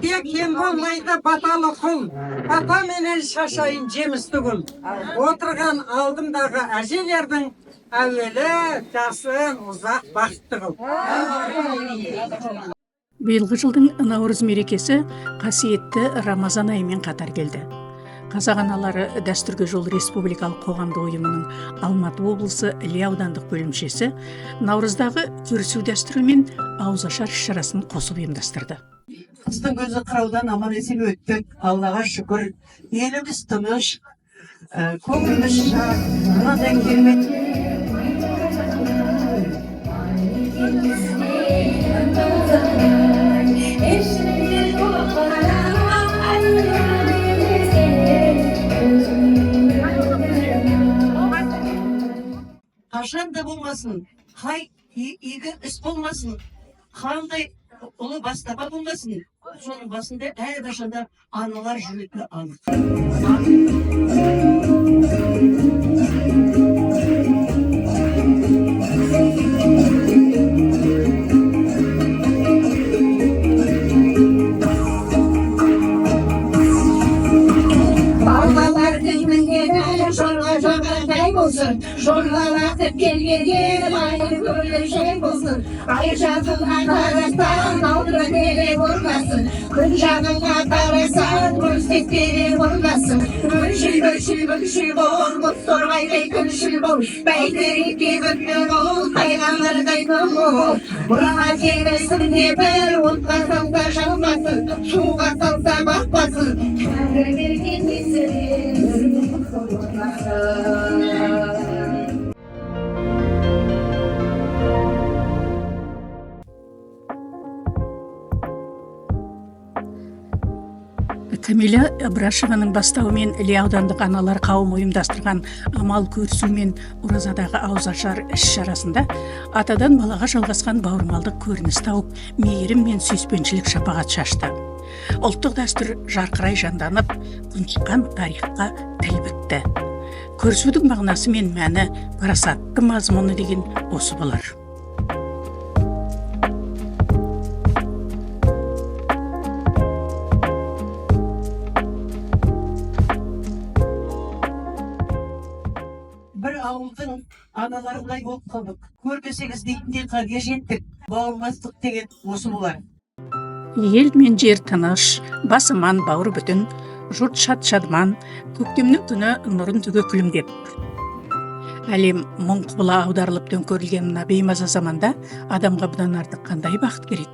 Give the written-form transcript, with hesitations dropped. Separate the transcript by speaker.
Speaker 1: Зейнепке кем болмайды баталы құл. Бата менен шашайын жемісті гүл. Отырған алдымдағы әжелердің әуелі жасын ұзақ бақытты қыл.
Speaker 2: Биылғы жылдың Наурыз мерекесі қасиетті Рамазан айымен қатар келді. Қазақ аналары дәстүрге жол республикалық қоғамдық ұйымының Алматы облысы Іле аудандық бөлімшесі Наурыздағы көрісу дәстүрі мен ауызашар іс-шарасын қосып ұйымдастырды.
Speaker 3: Қыстың көзі қыраудан аман есен өттік, Аллаға шүкір. Еліміз тыныш, көңіліміз шат. Мынадай керемет. Қашан да болмасын, қай игі іс болмасын, қандай ұлы бастама болмасын, соның басында әрқашанда аналар жүретіні анық.
Speaker 4: Балалардың мінгені жорға жорғадай болсын, жорғалатып келгенге майы көлі жем болсын. Ай жағыңа қарасаң, алдыра келе ұрмасын, күн жағыңа қарасаң, көрсетпей ұрмасын. Бүлшіл, бүлшіл, бүлшіл бол, мұз торғайдай күншіл бол, бәйтерекке күтті бол, пайғамбардай күн бол. Бұрама терісін де бір, отқа салса жанбасын, суға салса батпасын. Тәңір берген несібе.
Speaker 2: Камиля Ыбырашеваның бастауымен Іле аудандық аналар қауымы ұйымдастырған амал көрісу мен оразадағы ауызашар іс-шарасында атадан балаға жалғасқан бауырмалдық көрініс тауып, мейірім мен сүйіспеншілік шапағат шашты. Ұлттық дәстүр жарқырай жанданып, тұншыққан тарихқа тіл бітті. Көрісудің мағынасы мен мәні, парасатты мазмұны деген осы болар.
Speaker 3: Бір ауылдың аналарындай болып қалдық. Көрмесек іздейтіндей халге жеттік. Бауырмастық деген осы болар.
Speaker 2: Ел мен жер тыныш, бас аман, бауыр бүтін, жұрт шат-шадыман, көктемнің күні нұрын төге күлімдеп. Әлем мың құбыла аударылып төңкерілген мына беймаза заманда адамға бұдан артық қандай бақыт керек?